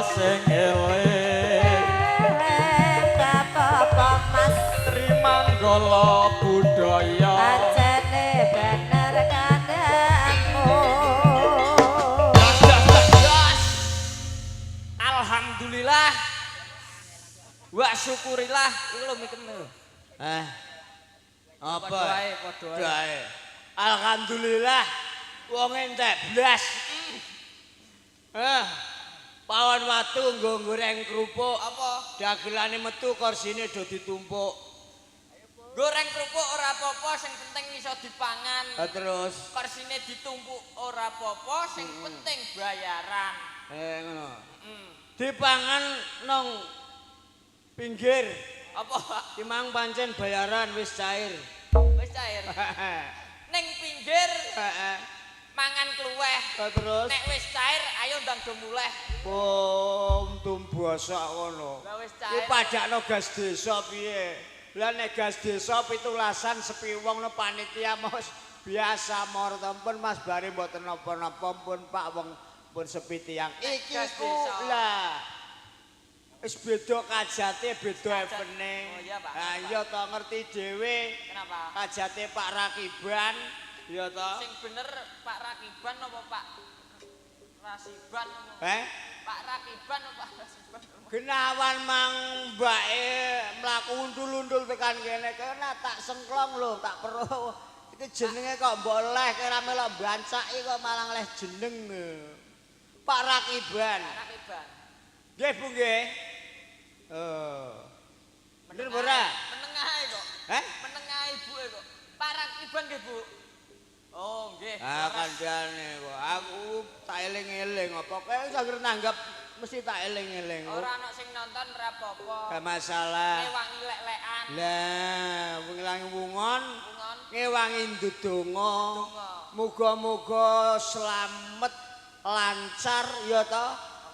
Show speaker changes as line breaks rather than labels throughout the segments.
Sing eling
bapak Mas
Trimanggala budaya
pancene bener kandhamu.
Das. Alhamdulillah. Wa syukurillah iki lho mikem lho.
Eh. Apa?
Padha ae, padha ae.
Alhamdulillah wong entek blas. Eh. Pawon watu nggo goreng kerupuk.
Apa?
Dagelane metu korsine do ditumpuk.
Goreng kerupuk ora apa-apa, sing penting iso dipangan.
Lah terus
Korsine ditumpuk ora apa-apa, sing penting bayaran.
Ngono. Dipangan nang pinggir.
Apa, Pak?
Ki mang pancen bayaran wis cair.
Wis cair. Ning pinggir mangan kluweh.
Lah terus
Nek wis cair ayo ndang do muleh.
pom tumbosok ngono.
Lah wis
Ki
cair.
padakno gas desa piye? Lah nek gas desa 17 sepi wong no panitia mos biasa moro pun Mas bare mboten napa-napa pun Pak wong pun sepi tiyang.
Nek
Iki
gas
ku
desa.
lah. Wis beda kajate, beda evene.
Oh iya, Pak.
Ha iya to ngerti dhewe.
Kenapa?
Kajate Pak Rakiban, iya to.
Sing bener Pak Rakiban apa Pak Rasiban?
Eh?
Pak Rakiban apa Pak Rakiban?
Genawan mang mbake mlaku undul-undul tekan kene kena tak sengklong lho, tak perlu. Iki jenenge kok mbok leh kira melok bancaki kok malah leh jeneng. Pak Rakiban.
Pak Rakiban.
Nggih Bu nggih. Oh. Bener ora?
Meneng ae kok.
Heh?
Meneng ae ibuke kok. Pak Rakiban nggih Bu. Oh nggih.
Ah kandhane kok aku tak eling-eling apa kae anggere nanggap mesti tak eling-eling.
Ora ana sing nonton ora apa-apa.
Gak masalah.
Ngewangi lek-lekan.
Lah, ngilangi wungon,
Wungon.
ngewangi ndedonga.
Ndedonga.
Muga-muga slamet, lancar ya to,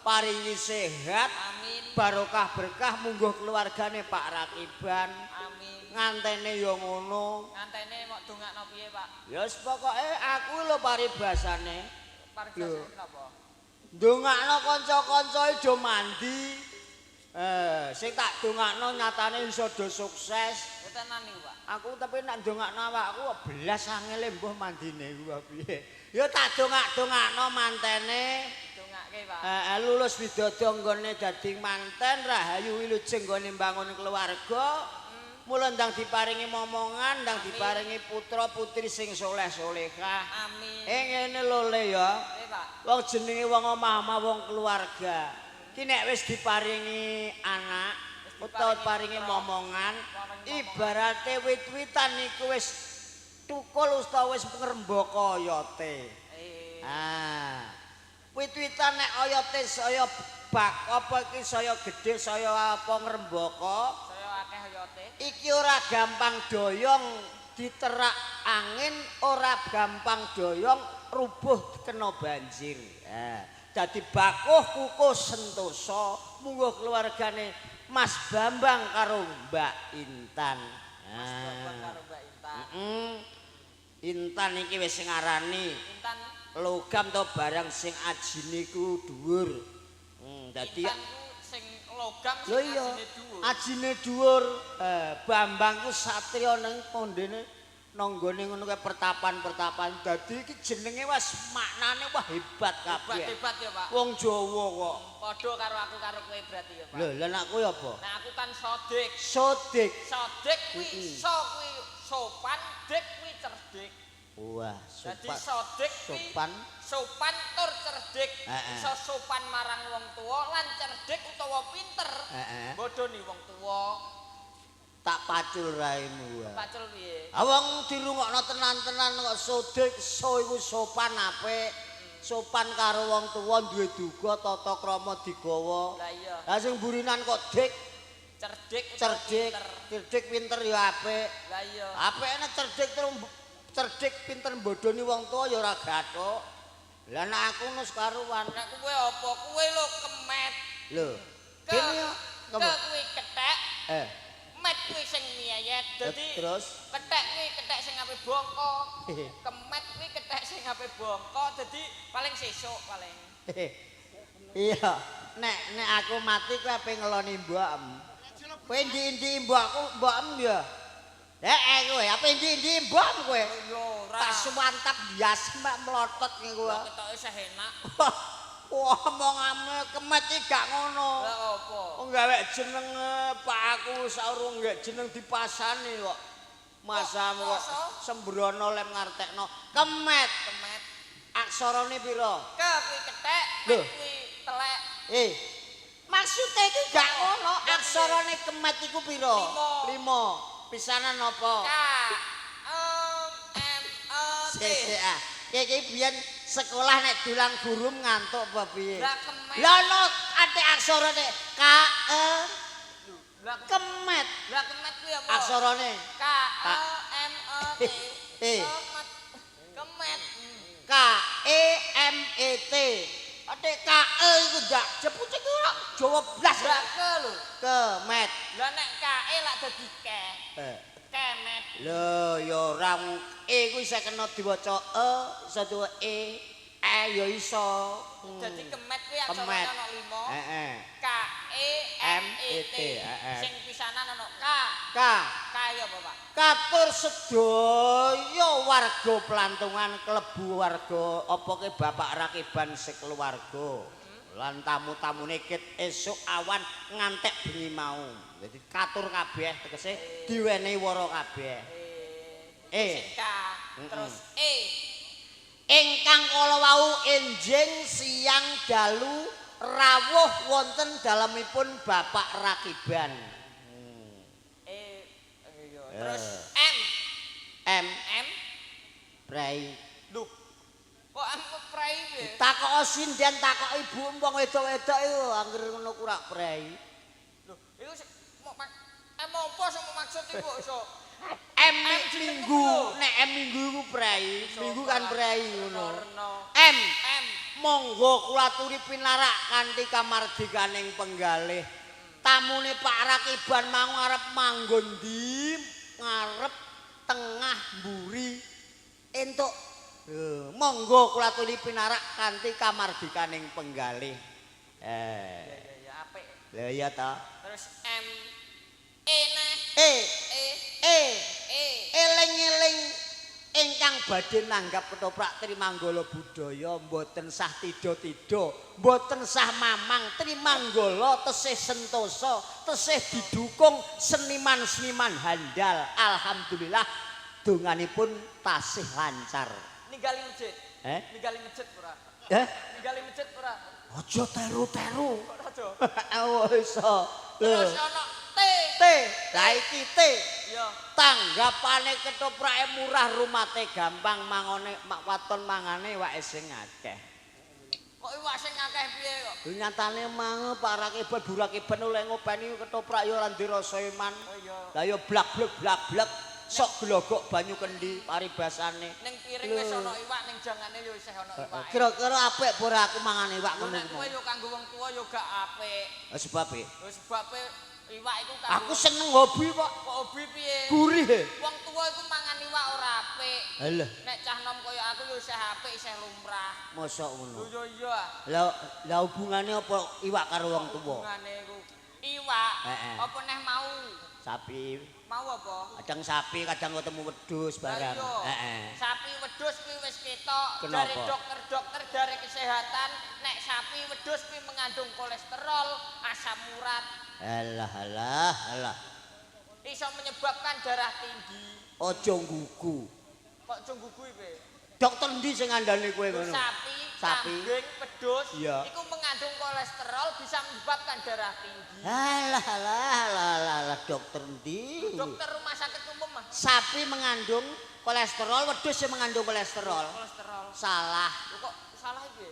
paringi sehat,
Amin.
barokah berkah mungguh keluargane Pak Rakiban.
Amin.
Ngantene ya ngono.
Ngantene mok dongakno piye, Pak?
Ya wis pokoke aku lho paribasane.
Paribasane napa?
Ndongakno kanca-kanca do mandi. Sing tak dongakno nyatane iso do sukses.
Tenan niku, Pak.
Aku tapi nek ndongakno awakku belas angele mbuh mandine ku piye. Ya tak dongak-dongakno mantene.
Dongake, Pak.
Lulus widodo nggone dadi manten, rahayu wilujeng nggone mbangun keluarga. Mula ndang diparingi momongan, ndang diparingi putra putri sing soleh-solehah.
Amin.
Ngene lho Le ya.
Piye, Pak?
Wong jenenge wong omah-omah wong keluarga. Ki nek wis diparingi anak utawa diparingi momongan, ibarate wit-witan iku wis tukul utawa wis ngrembaka oyote. Ah. Wit-witan nek oyote saya bak apa iki saya gedhe saya apa ngrembaka,
Saya akeh oyote.
Iki ora gampang doyong diterak angin, ora gampang doyong rubuh kena banjir. Dadi bakuh kukuh sentosa mungguh keluargane Mas Bambang karo Mbak Intan.
Mas Bambang karo Mbak Intan.
Intan iki wis ngarani
Intan
logam to barang sing ajine ku dhuwur. Dadi
Intan ku sing logam sing
lho iya,
ajine dhuwur.
Ajine dhuwur. Bambang ku satriya ning pondene nanggone ngono kae pertapan-pertapan. Dadi iki jenenge wis maknane wah hebat kabeh.
Hebat-hebat ya, Pak.
Wong Jawa kok.
Padha karo aku karo kowe berarti ya, Pak.
Lho, lha nek kowe apa?
Nah, aku kan sodik.
Sodik.
Sodik kuwi so kuwi sopan, dik kuwi cerdik.
Wah,
Dadi
sopan.
sodik kuwi
Sopan.
Sopan tur cerdik. Iso sopan marang wong tuwa lan cerdik utawa pinter. Bodoni wong tuwa.
Tak pacul raimu wae.
Pacul piye?
Ah wong dirungokno tenan-tenan kok sodik, so iku sopan apik. Sopan karo wong tuwa duwe duga tata krama digawa.
Lah iya.
Lah sing burinan kok dik
cerdik utawa
cerdik,
pinter.
Cerdik pinter ya apik.
Lah iya.
Apike nek cerdik terus cerdik pinter bodoni wong tuwa ya ora gathuk. Lah nek aku nus karuan.
Nek kowe apa? Kowe lho kemet.
Lho.
Ke
Kene yo
ke kuwi kethek. Met kuwi sing miyayet. Dadi
terus
kethek kuwi kethek sing ape bongko. Kemet kuwi kethek sing ape bongko. Dadi paling sesuk paling.
Iya, nek nek aku mati kowe ape ngeloni mbokmu. Kowe endi-endi mbokku, mbokmu ya. Heeh kowe, ape endi-endi mbokmu kowe.
Ya ora.
Tak suwantap bias mbak mlotot ngene kowe.
Ketoke isih enak.
Wah, omongane kemet iki gak ngono.
Lah apa?
Wong gawe jeneng Pak aku saurung gawe jeneng dipasani kok. Masamu kok sembrono lem ngartekno. Kemet.
Kemet.
Aksarane pira?
Ke kuwi kethek, met kuwi telek.
Maksude iki gak ngono. Aksarane kemet iku pira?
5.
5. Pisanan apa?
K M M E T.
C A. Iki biyen sekolah nek dulang guru ngantuk apa piye?
Lah kemet.
Lah ono ate aksarane K E
Lah
kemet.
Lah kemet kuwi apa?
Aksarane
K E M E T. Kemet. Kemet.
K E M E T. Ate K E iku ndak jeput iki ora Jawa blas.
Lah ke lho.
Kemet.
Lah nek K E lak dadi ke. Kemet.
Lho ya ora E kuwi iso kena diwaca E, iso diwaca E, E ya iso.
Dadi kemet kuwi aksarane ana 5.
Heeh.
K E M E T. Sing pisanan ana K.
K.
K ya apa, Pak?
Katur sedaya warga Plantungan klebu warga apa ke Bapak Rakiban sekeluarga. Lan tamu-tamune ket esuk awan ngantek bengi mau. Dadi katur kabeh tegese diwenehi wara kabeh.
E. K. Terus E.
Ingkang kala wau enjing siang dalu rawuh wonten dalemipun Bapak Rakiban.
E. Iya. Terus M.
M.
M.
Prei.
Lho. Kok M kok prei piye?
Takok sinden, takok ibu wong wedok-wedok iku anggere ngono ku rak prei.
Lho, iku M apa sing maksud iku kok iso?
M minggu, nek M minggu iku prei, minggu kan prei ngono. M.
M.
Monggo kula aturi pinarak kanthi kamardikaning penggalih. Tamune Pak Rakiban mau arep manggon ndi? Ngarep tengah mburi entuk. Monggo kula aturi pinarak kanthi kamardikaning penggalih.
Ya ya apik.
Lha iya ta.
Terus M. E neh.
E.
E.
E.
E.
Eling-eling ingkang badhe nanggap ketoprak Trimanggala budaya mboten sah tida-tida, mboten sah mamang. Trimanggala tesih sentosa, tesih didukung seniman-seniman handal. Alhamdulillah donganipun tasih lancar.
Ninggali masjid.
Eh?
Ninggali masjid ora?
Eh?
Ninggali masjid ora?
Aja teru-teru.
Kok aja?
Oh iso.
Terus ana T.
T. Lah iki T.
Iya.
Tanggapane ketoprake murah, rumate gampang, mangone mak waton mangane wake sing akeh.
Kok iwak sing akeh piye kok?
Lho nyatane mang Pak Rakiban Bu Rakiban oleh ngopeni ketoprak ya ora ndirasa iman.
Oh iya.
Lah ya blak-blek blak-blek sok glogok banyu kendi paribasane.
Ning piring wis ana iwak, ning jangane ya isih ana iwak.
Kira-kira apik apa ora aku mangan iwak
Lho
ngono
nek
iku?
kowe ya kanggo wong tuwa ya gak apik.
Lah sebabe?
Lho sebabe iwak iku kanggo
Aku seneng hobi kok.
Kok hobi piye?
Gurih.
Wong tuwa iku mangan iwak ora apik.
Halah,
Nek cah nom kaya aku ya isih apik, isih lumrah.
mosok ngono.
Lho ya iya.
Lah lah hubungane apa iwak karo wong tuwa?
Hubungane iku iwak
Heeh.
apa neh mau?
Sapi.
Mau apa?
Kadang sapi, kadang ketemu wedhus barang. Heeh.
Sapi wedhus kuwi wis ketok
Kenapa?
dari dokter-dokter dari kesehatan nek sapi wedhus kuwi mengandung kolesterol, asam urat,
Alah alah alah.
iso menyebabkan darah tinggi.
Aja nggugu.
Kok aja nggugu piye?
Dokter endi sing ngandani kowe ngono?
Sapi,
Sapi.
kambing, wedhus
Iya.
iku mengandung kolesterol bisa menyebabkan darah tinggi.
Alah alah alah alah, alah dokter endi?
Dokter rumah sakit umum mah
Sapi mengandung kolesterol, wedhus yang mengandung kolesterol.
kolesterol.
Salah.
Lho kok salah iki?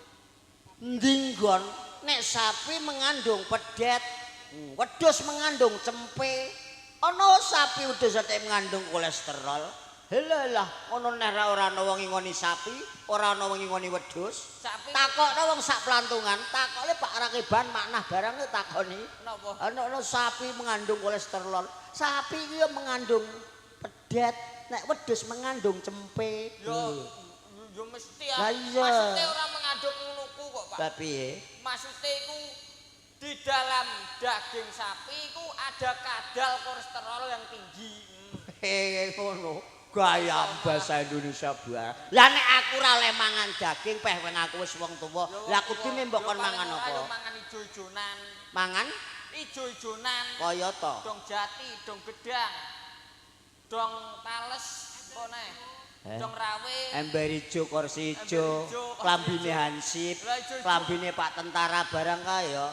Endi nggon? Nek sapi mengandung pedet, wedhus mengandung cempe. Ana sapi wedhus ate mengandung kolesterol. Halah, ngono neh ora ana wong ngingoni sapi, ora ana wong ngingoni wedhus.
Sapi
Takokno wong sak plantungan, takokne Pak Rakiban maknah barang takoni.
napa?
Ana sapi mengandung kolesterol. Sapi iki ya mengandung pedet, nek wedhus mengandung cempe.
Yo yo mesti
Lah
ah.
iya.
Maksude ora mengandung ngono ku kok, Pak.
Lah piye?
Maksude iku di dalam daging sapi iku ada kadar kolesterol yang tinggi.
Ngono. Gaya bahasa Indonesia barang. Lah nek aku ora oleh mangan daging peh wen aku wis wong tuwa. Lah kudune mbok kon mangan apa?
Ayo mangan ijo-ijonan.
Mangan
Ijo-ijonan.
kaya to.
Dong jati, dong gedang. Dong tales apa neh?
Eh?
Dong rawe.
Ember ijo, kursi ijo,
Ember ijo, kursi
klambine
ijo.
hansip,
Lah ijo-ijo.
klambine Pak Tentara barang kae ya.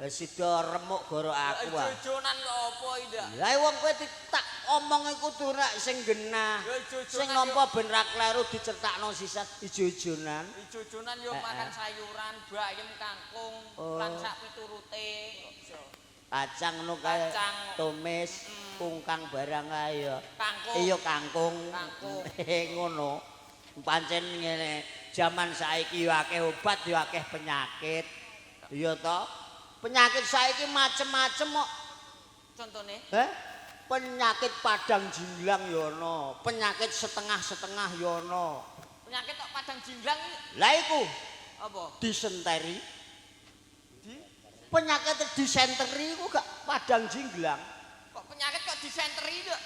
Sida remuk goro aku ah.
Ijo-ijonan kok apa iki ndak?
Lah wong kowe tak omong iku kudu rak sing genah.
Ya ijo-ijonan
Sing nampa ben ra kleru dicetakno sisan ijo-ijonan.
Ijo-ijonan yo makan sayuran, bayem, kangkung,
Oh.
lan sak piturute kok iso.
Kacang ngono kae,
Kacang.
tumis, kungkang barang kae ya.
Kangkung.
Iya kangkung.
Kangkung.
Ngono. Pancen ngene, jaman saiki yo akeh obat yo akeh penyakit. Iya to? Penyakit saiki macem-macem kok.
Contone
Heh? Penyakit padang jinglang ya ana, penyakit setengah-setengah ya ana.
penyakit kok padang jinglang iki
Lah iku
apa?
disenteri.
Di
Penyakit disenteri iku gak padang jinglang.
kok penyakit kok disenteri ndak?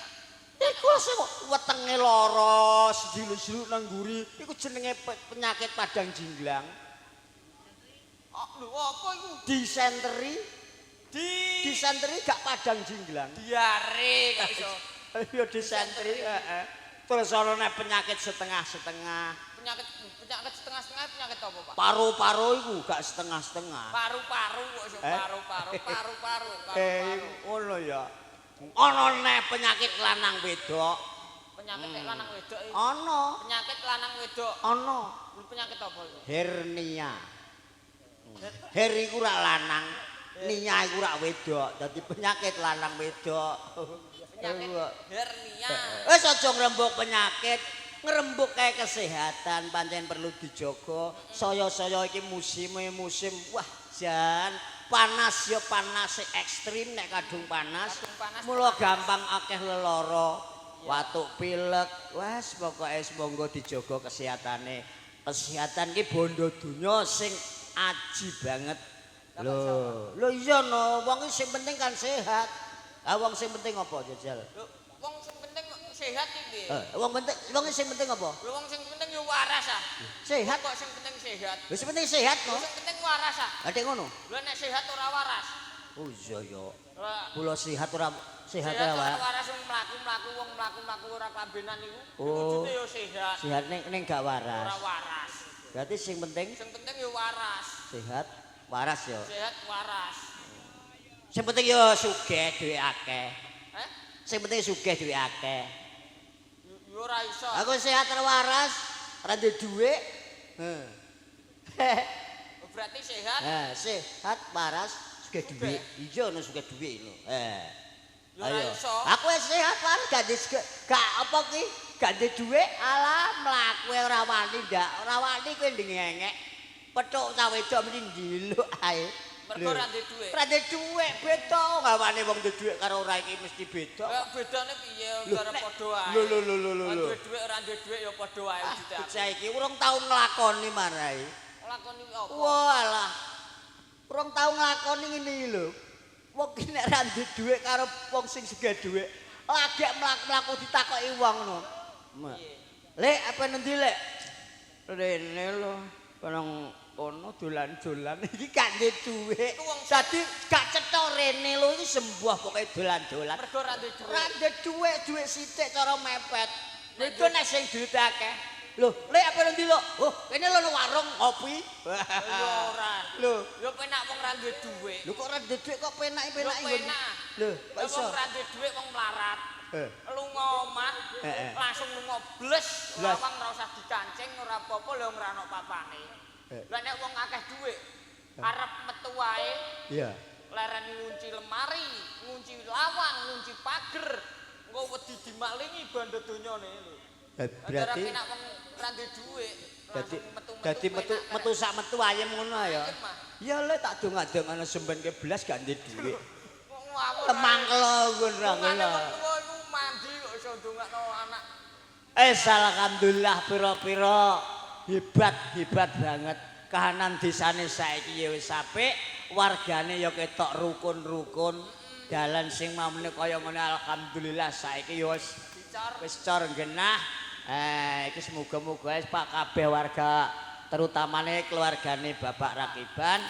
Iku sing wetenge lara, sedilu-sedilu nang mburi, iku jenenge penyakit padang jinglang.
Oh, lho apa iku?
Disenteri,
Di
disenteri gak padang jinglang.
diare kok iso.
Ya disenteri, heeh. Terus ana nek penyakit setengah-setengah.
Penyakit penyakit setengah-setengah penyakit apa, Pak?
Paru-paru iku gak setengah-setengah.
Paru-paru kok iso
Eh?
paru-paru, paru-paru,
Eh,
paru-paru.
ngono ya. Ana nek penyakit lanang wedok.
Penyakit lanang wedok iki.
Ana,
Penyakit lanang wedok.
ana
Lho penyakit apa iku?
hernia. Her iku rak lanang, nia iku rak wedok. Dadi penyakit lanang wedok.
Penyakit hernia.
Wis aja ngrembug penyakit, ngrembug kae kesehatan pancen perlu dijaga. Saya-saya iki musime musim wah jan panas ya panas ekstrim nek kadung panas.
Kadung panas.
Mula gampang akeh lelara, watuk pilek. Wes pokoke monggo dijaga kesehatane. Kesehatan ki bondo donya sing aji banget. Lho, lho iya no, wong iki sing penting kan sehat. Ah wong sing penting apa jajal?
Lho, wong sing penting sehat iki piye?
Eh, wong penting wong sing penting apa?
Lho wong sing penting yo waras ah.
Sehat.
Kok sing penting sehat?
Lho sing penting sehat
Lho
no.
sing penting waras ah.
Lah dek ngono.
Lho nek sehat ora waras.
Oh iya ya.
Lah
Kula sehat ora sehat
sehat
ora
ora
Pak.
waras wong mlaku-mlaku wong mlaku-mlaku ora klambenan iku.
Oh.
Wujude yo sehat,
Sehat ning ning gak waras.
ora waras.
Berarti sing penting
Sing penting yo waras.
sehat, waras ya.
Sehat waras.
Sing penting ya sugih duwe akeh.
Eh?
Sing penting sugih duwe akeh.
Yo ora iso.
Aku sehat ora waras, ora duwe dhuwit. Heh.
Berarti sehat.
Eh, sehat waras sugih dhuwit. Iya ono sugih dhuwit lho. Eh.
Ya ora
Ayo.
iso.
Aku wis sehat waras gak duwe gak apa ki? Gak duwe dhuwit, alah mlaku ora wani ndak. Ora wani kowe ndengengek. Petuk cah wedok mesti ndiluk ae.
Mergo ora duwe dhuwit.
Ora duwe dhuwit beda gawane wong duwe dhuwit karo ora iki mesti beda.
Lah bedane piye
Lho,
ora
nek-
padha wae.
Lho, lho, lho, lho, lho,
Ora
lho.
duwe dhuwit ora duwe dhuwit ya padha wae wujude aku.
Bocah iki urung tau nglakoni marai.
Lakoni apa?
Walah. Urung tau nglakoni ngene iki lho. Wong ki nek ra duwe dhuwit karo wong sing sugih dhuwit, lagek mlaku-mlaku ditakoki wong ngono.
Piye?
Lek apa nendi lek? Rene lho, nang kono dolan-dolan iki gak duwe dhuwit.
Iku wong
Dadi gak cetha rene lho iki sembuh pokoke dolan-dolan.
Mergo ora duwe dhuwit.
Ora duwe dhuwit, dhuwit sithik cara mepet. Lha iku nek sing duwite akeh. Lho, lek apa nendi lho? Oh, kene lho nang warung ngopi.
Ya ora.
Lho,
Ya penak wong ora duwe dhuwit.
lho kok ora duwe dhuwit kok penake-penake
Ya penak.
Lho, kok
Ya
iso?
wong ora duwe dhuwit wong melarat.
Eh.
Lunga omah,
Eh, eh.
langsung lunga bles,
Blas.
lawang ora usah dikancing, ora apa-apa lho ora ono papane.
Eh.
Lah nek wong akeh dhuwit, arep metu wae
Iya.
lereni ngunci lemari, ngunci lawang, ngunci pager. Engko wedi dimalingi bondo donyane lho.
Berarti
penak wong ora duwe dhuwit,
dadi
langsung metu-metu
dadi metu
penak,
metu sak metu ayem ngono ya.
Ayem, ah.
Ya le tak dongak-dongakno semben ke blas gak ndek dhuwit.
Wong ngawur.
Temangkelo nggon ra
Dongane
ngono.
wong tuwa iku mandi kok iso ndongakno anak.
Eh alhamdulillah pira-pira hebat hebat banget. Kahanan desane saiki ya wis apik, wargane ya ketok rukun-rukun. Dalan sing mamune kaya ngene alhamdulillah saiki ya wis
Dicor.
wis cor genah. Eh iki semoga-moga wis Pak kabeh warga terutamane keluargane Bapak Rakiban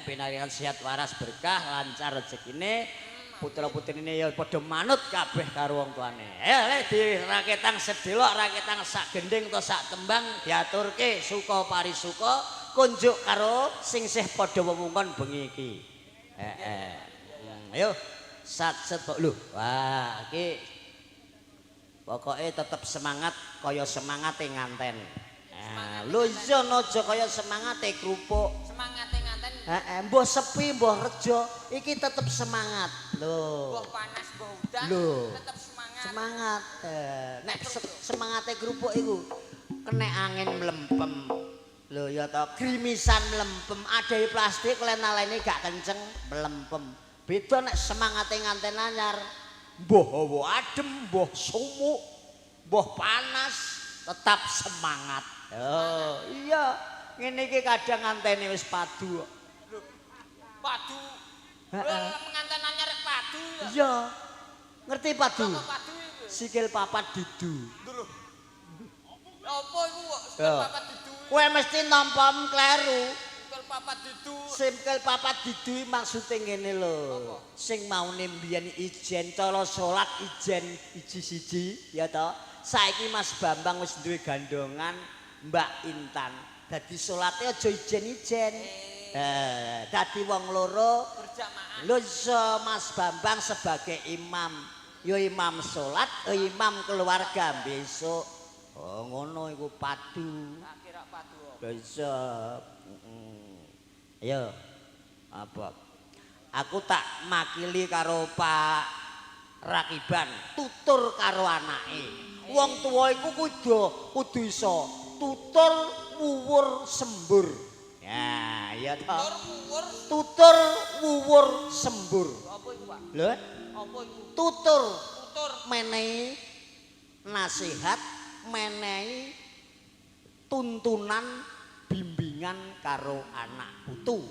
pinaringan sehat waras berkah lancar rezekine putra-putrine ya padha manut kabeh karo wong tuane. Eh le diraketang sedelok raketang sak gending utawa sak tembang diaturke suka parisuka kunjuk karo sing sih padha wewungkon bengi iki. Heeh. Ayo sat set lho. Wah, iki pokoke tetep semangat kaya semangate nganten. Ah, lho iya aja kaya semangate kerupuk.
Semangate nganten
Heeh, mbuh sepi mbuh rejo iki tetep semangat. Lho.
mbuh panas mbuh udan
Lho.
tetep semangat.
Semangat. Nek semangate kerupuk iku kena angin mlempem. Lho ya to, grimisan mlempem, adahi plastik lena-lene gak kenceng mlempem. Beda nek semangate nganten anyar. Mbuh hawa adem, mbuh sumuk, mbuh panas, tetap semangat. Oh, iya. Ngene iki kadang nganteni wis padu kok.
Lho, padu.
Heeh.
Lho menganten anyar rek padu ya.
Iya. Ngerti padu?
Apa padu iku?
Sikil papat didu.
Lho. Apa iku kok sikil
Ya.
papat didu?
Kowe mesti nampa kleru.
Sikil papat didu.
Singkil papat didu maksude ngene lho. Sing maune mbiyen ijen cara salat ijen iji siji ya toh. Saiki Mas Bambang wis duwe gandongan Mbak Intan. Dadi salate aja ijen-ijen. Dadi wong loro
berjamaah.
Lho iso Mas Bambang sebagai imam. Ya imam salat, imam keluarga besok. Oh ngono iku padu.
Tak kira padu.
Lho iso. Ayo. Apa? Aku tak makili karo Pak Rakiban, tutur karo anake. Wong tuwa iku kudu iso tutur wuwur sembur. Ya, iya toh.
Tutur wuwur
Tutur wuwur sembur.
apa iku, Pak?
Lho,
Apa iku?
tutur
Tutur
menehi nasihat, menehi tuntunan, bimbingan karo anak putu.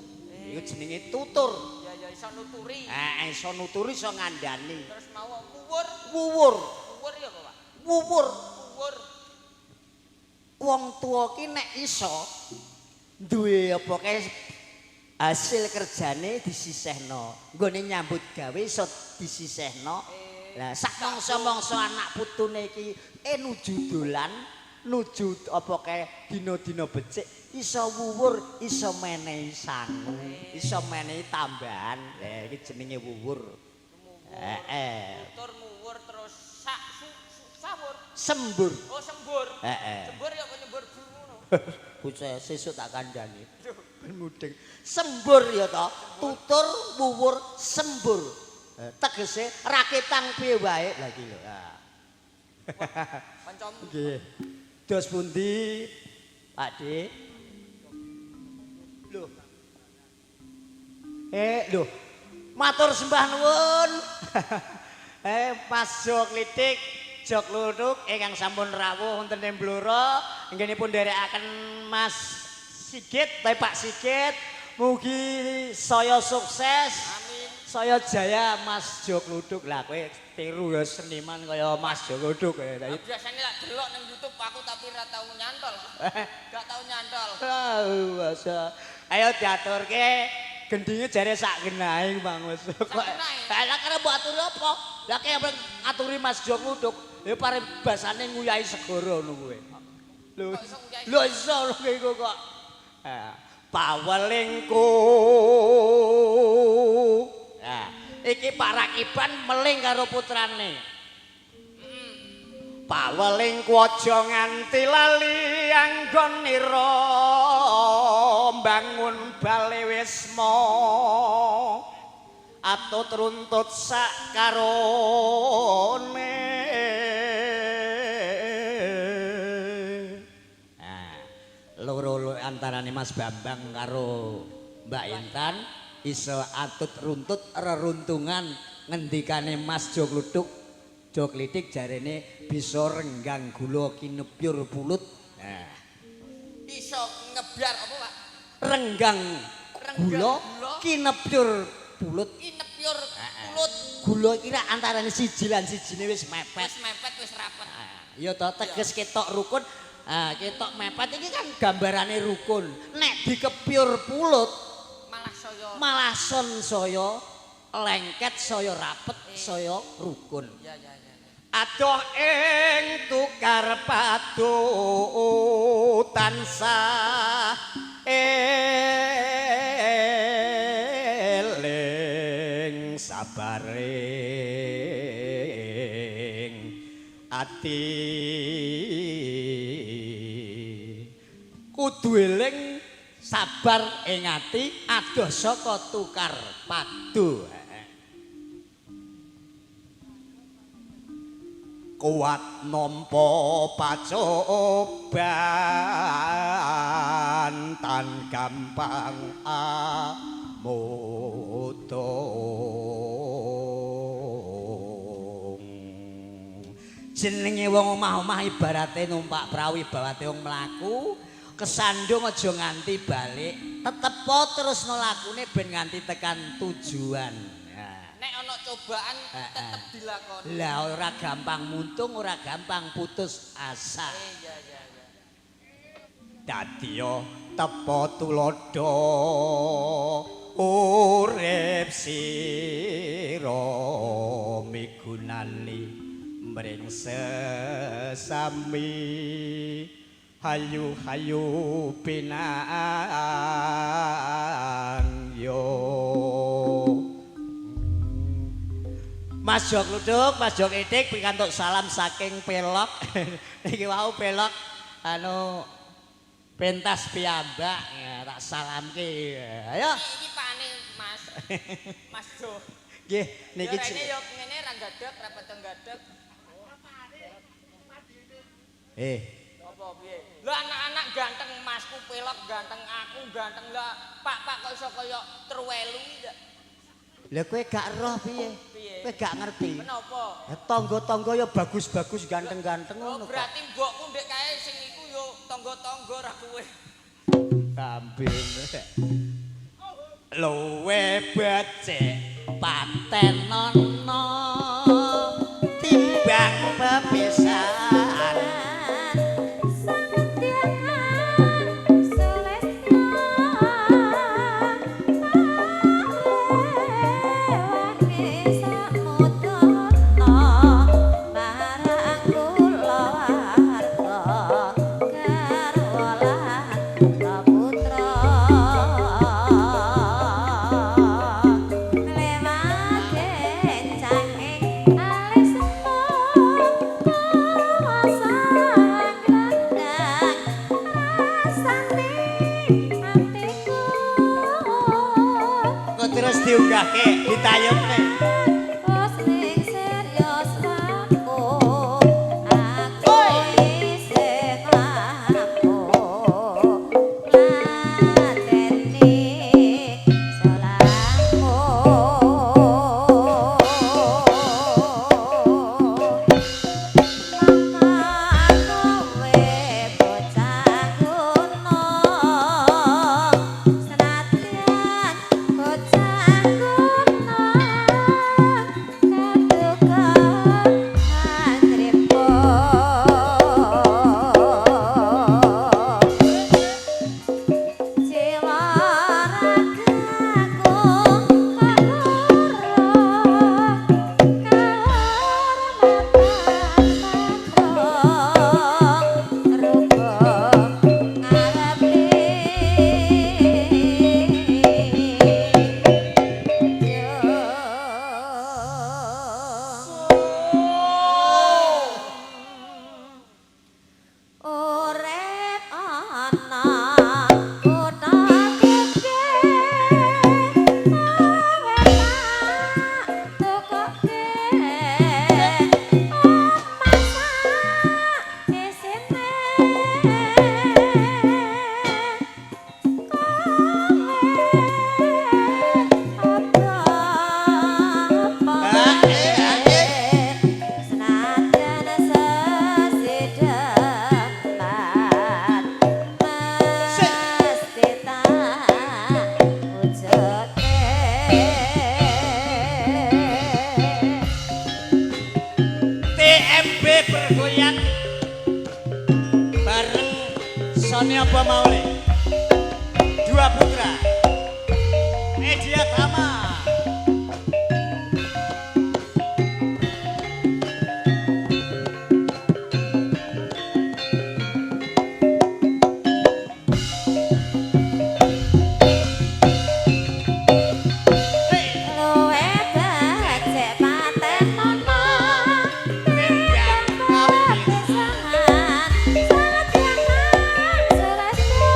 Iku jenenge tutur.
Ya ya iso nuturi.
Iso nuturi iso ngandani.
Terus mau wuwur,
Wuwur,
wuwur ya apa, Pak?
wuwur.
Wuwur.
Wong tuwa ki nek iso duwe apa kae hasil kerjane disisihno. Nggone nyambut gawe iso disisihno. Lah sak mangsa-mangsa anak putune iki nuju dolan, nuju apa kae dina-dina becik iso wuwur, iso menehi sangu, iso menehi tambahan. Lah iki jenenge wuwur. Heeh.
Tutur muwur terus sak sawur.
Sembur.
Oh, sembur.
Heeh.
Sembur ya apa nyembur bru ngono.
Bocah sesuk tak kandhani. Ben mudeng. Sembur ya toh, tutur wuwur sembur. Tegese raketang piye wae lha iki lho. Ha.
Kancamu.
Nggih. Dos pundi, Pak De? Lho. Lho. Matur sembah nuwun. Mas Jo Klitik, Jok Kluthuk ingkang sampun rawuh wonten ing Blora, inggenipun nderekaken Mas Sigit, tapi Pak Sigit, mugi saya sukses.
Amin.
Saya jaya Mas Jo Kluthuk. Lah kowe tiru ya seniman kaya Mas Jo Kluthuk ya. Tadi.
Biasanya lak delok nang YouTube aku tapi ora tau nyantol. Gak tau nyantol.
Oh, ayo diaturke gendinge jare sak genahe Bang Mas. Kok lah karo mbok aturi apa? Lah kaya ngaturi Mas Jo Kluthuk, ya paribasane nguyahi segara ngono kuwi. Lho, lho iso lho iku kok. Pawelingku. Nah, iki Pak Rakiban meling karo putrane. Pawelingku aja nganti lali anggonira mbangun bale wisma atut runtut sak karone. Nah, loro antarane Mas Bambang karo Mbak Intan iso atut runtut reruntungan ngendikane Mas Jo Kluthuk. Jo Klitik jarene bisa renggang gula kinepyur pulut. Nah,
Iso ngebyar apa, Pak?
Renggang gula kinepyur pulut.
Kinepyur pulut.
Gula iki rak antarane siji lan sijine wis mepet.
Wis mepet wis rapet.
Ya to teges ketok rukun. Ah, ketok mepet iki kan gambarane rukun. Nek dikepyur pulut
malah saya
malah son saya lengket, saya rapet, saya rukun.
Ya ya ya.
Adoh ing tukar padu tansah eling sabaring ati. Kudu eling sabar ing ati adoh saka tukar padu. Kuat nampa pacoban tan gampang amutung. Jenenge wong omah-omah ibarate numpak prau ibarate wong mlaku kesandung aja nganti balik, tetep terus lakune ben nganti tekan tujuan.
Nek ana cobaan tetep dilakoni.
Lah ora gampang muntung, ora gampang putus asa.
Iya iya iya.
Dadiya tepa tuladha urip sira migunani mring sesami. Hayu hayu pinang yo. Mas Jok Luduk, Mas Jok Itik pikantuk salam saking pelok. Niki wau pelok anu pentas piyambak ya, tak salamke. Ayo.
Iki pane Mas. Mas Jo.
Nggih, niki
Yo rene yo ngene ra gadeg, ra peteng gadeg.
Eh,
Apa piye? Lah anak-anak ganteng masku pelok ganteng aku ganteng lah. Pak Pak kok iso kaya truwelu iki ta?
Lah kowe gak roh piye?
Piye?
Kowe gak ngerti.
Menapa?
Ya tangga-tangga ya bagus-bagus ganteng-ganteng
Oh,
ngono kok.
berarti mbokku ndek kae sing iku yo tangga-tangga ra kowe.
Kambing. Luwe becik patenono timbang pepisahan. Kok terus diunggahke, ditayungke.
Urip ana kutha gedhe kowe tak tukoke omah sak isine kowe apa senajan sesideman mesti tak wujudke.
TMB bergoyang bareng Sony apa Maule. Dua putra. Media Tama.
Luwe becik patenono timbang pepisahan satyangan sulastya.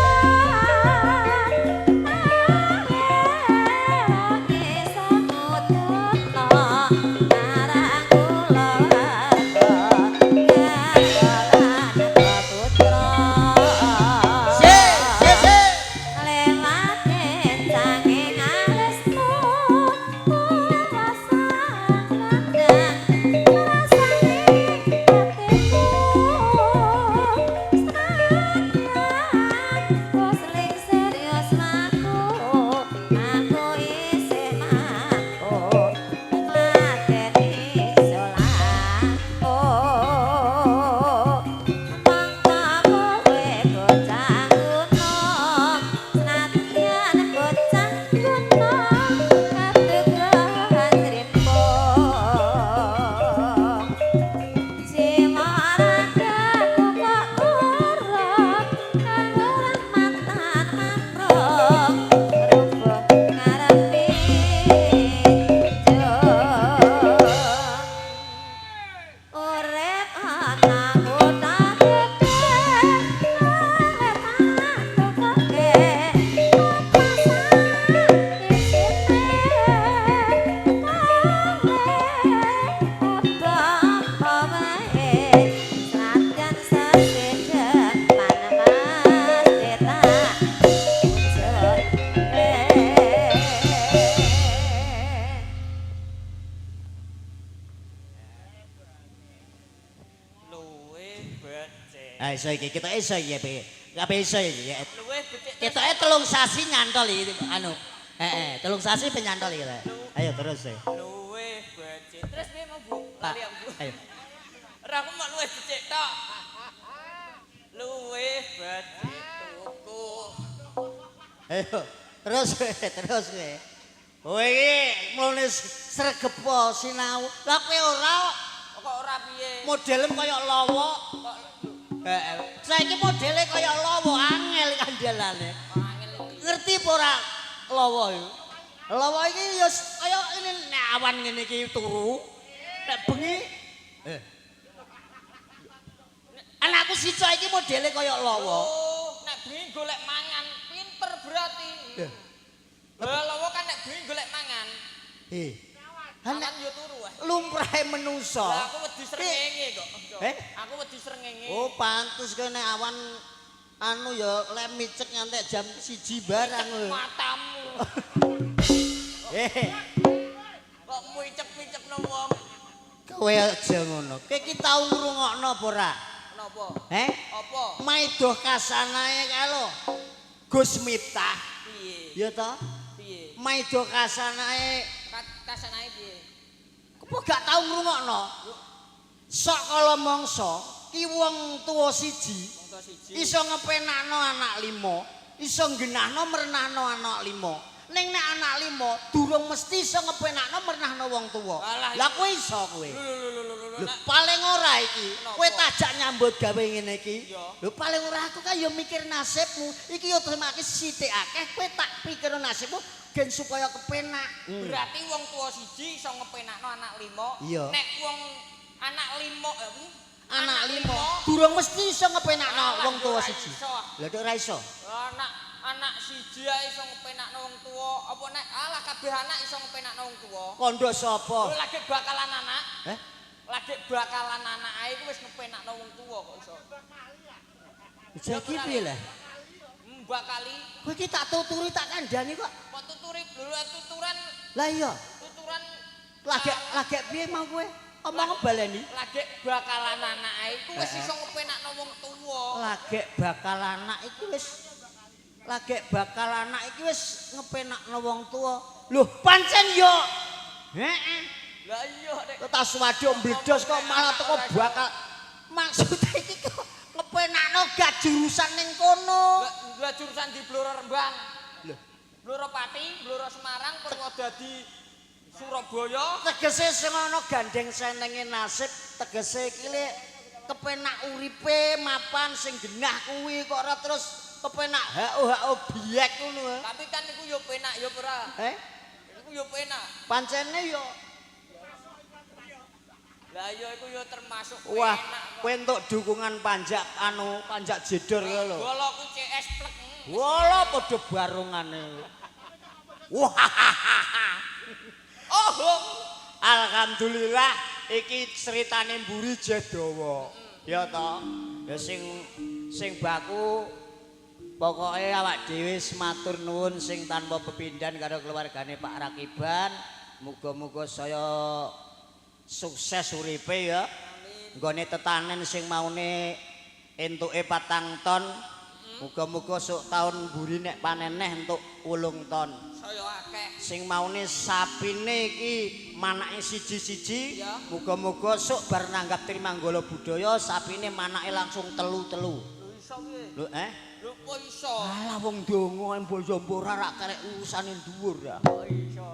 Ha iso iki, kita iso iki piye. Kabeh iso iki. Ya.
Luwih becik
Ketoke 3 sasi nyantol iki anu. Heeh, 3 sasi penyantol iki. Ayo terus e.
Luwih becik. Terus piye mau, Bu?
Pak,
Lali aku, Bu.
ayo.
Ora, aku mau luwih becik tok. Luwih becik tuku.
Ayo, terus kowe, terus kowe. Kowe iki mulane sregep sinau. Lah kowe ora kok.
Kok ora piye?
Modelem kaya lawa.
Kok
Heeh. Saiki modele kaya lawa, angel kandhalane.
Angel iki.
Ngerti apa ora lawa iku? Lawa iki ya kaya ini, nek awan ngene iki turu. Nek bengi eh. Anakku sitok iki modele kaya lawa.
Oh, nek bengi golek mangan, pinter berarti.
Eh.
Lah lawa kan nek bengi golek mangan.
Eh.
Awan
Nek
yo turu ah.
lumrahe menungso.
Lah aku wedi srengenge kok.
Eh?
Aku wedi srengenge.
Oh, pantes kowe nek awan anu ya lek micek ngantek jam 1 barang lho.
Matamu.
Eh,
Kok micek-micekno wong.
Kowe aja ngono. Kowe iki tau ngrungokno apa ora?
Napa?
Heh?
Apa?
Maidoh kasanae kae lho. Gus Miftah.
Piye?
Ya toh?
Piye?
Maidoh kasanae.
Kasanae piye?
Apa gak tau ngrungokno? Sok kala mangsa ki wong tuwa siji
Wong tuwa siji.
Iso ngepenakno anak limo, iso nggenahno merenahno anak limo. Ning nek anak limo durung mesti iso ngepenakno merenahno wong tuwa.
Alah,
Lah kowe iso kowe.
Lho lho lho lho lho.
Lho, paling ora iki.
Kenapa?
Kowe tajak nyambut gawe ngene iki.
Iya.
Lho, paling ora aku kan ya mikir nasibmu. Iki ya terimake sithik akeh kowe tak pikir nasibmu gen supaya kepenak.
Berarti wong tua siji iso ngepenakno anak limo.
Iya.
Nek wong anak limo piye?
Anak limo durung mesti iso ngepenakno
Alah,
wong tuwa
ora
siji.
iso.
Lha kok ora iso?
Anak anak siji ae iso ngepenakno wong tuwa, apa nek alah kabeh anak iso ngepenakno wong tuwa.
Kondo sapa?
Lho, lagi bakalan anak,
Eh?
lagi bakalan anak ae iku wis ngepenakno wong tuwa kok iso.
Saiki piye lah?
Bakali
Kowe iki tak tuturi tak kandhani kok.
Kok tuturi lho tuturan
Lah iya.
Tuturan.
Lagek lagek piye mau kowe? Omong baleni.
Lagi bakalan anak ae iku wis iso ngepenakno wong tuwa.
Lagek bakal anak iki wis lagek bakal anak iki wis ngepenakno wong tuwa. Lho, pancen yo. Heeh.
Lah iya nek
Kok tas waduk mbledos kok malah teko bakal. Maksudnya iki kok ngepenakno gak jurusan ning kono.
Lah lah jurusan di Blora Rembang.
Lho.
Blora Pati, Blora Semarang, Purwodadi, Surabaya.
Tegese sing ana gandeng senenge nasib, tegese iki lek kepenak uripe mapan sing genah kuwi kok ora terus kepenak hao-hao biek ngono.
Tapi kan iku yo penak yo ora.
Eh?
Iku yo penak.
Pancene yo.
Lah iya iku yo termasuk
Wah,
penak kok.
kowe entuk dukungan panjak anu panjak jedor kowe lho.
Boloku CS plek.
Wala padha barongane. Wah.
Oh, ho.
Alhamdulillah iki critane mburi jeh dawa. Ya toh?
Ya sing sing baku pokoke awak dhewe matur nuwun sing tanpa pepindhan karo keluargane Pak Rakiban. Muga-muga saya sukses uripe ya. Nggone tetanen sing maune entuke 4 ton. Muga-muga sok taun mburi nek panen neh entuk 8 ton.
Saya akeh.
Sing maune sapine iki manake siji-siji, muga-muga sok bar nanggap Trimanggala Budaya sapine manake langsung telu-telu.
Lho iso piye?
Lho eh?
Lho kok iso?
Alah wong donga mbok ora rak karek urusane dhuwur ya.
Kok iso?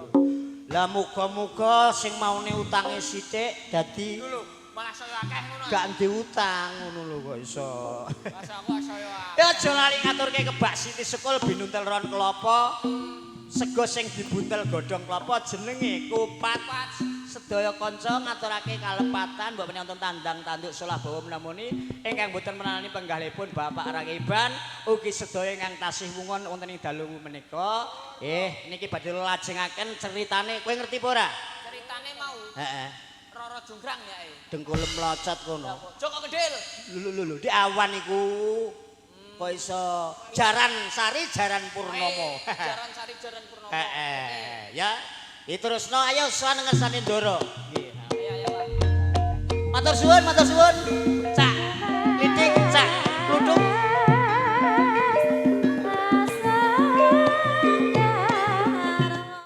Lah muga-muga sing maune utange sithik dadi
Lho lho, malah saya akeh ngono.
gak ndek utang ngono lho kok iso.
Masa aku saya akeh.
Ya aja lali ngaturke kebak Siti Sekul binuntel ron klopo. Sego sing dibuntel godhong klopo jenenge kupat. Sedaya kanca ngaturake kalepatan mbok menawi wonten tandang tanduk solah bawa menamuni ingkang boten menanani penggalihipun Bapak Rakiban ugi sedaya ingkang tasih wungon wonten ing dalu menika. Niki badhe lajengaken ceritane. Kowe ngerti apa ora?
Ceritane mau
Heeh.
Roro Jonggrang ya e.
Dengkulem mlocot kono.
Joko Kendil.
Lho lho lho, di awan iku. Kok iso Jaran Sari Jaran Purnomo.
Jaran Sari Jaran Purnomo.
Heeh, ya. Diterusno ayo sowan ngersane Ndoro. Nggih.
Ayo ayo Pak.
Matur suwun, matur suwun. Cak. Lidik. Cak Kluthuk.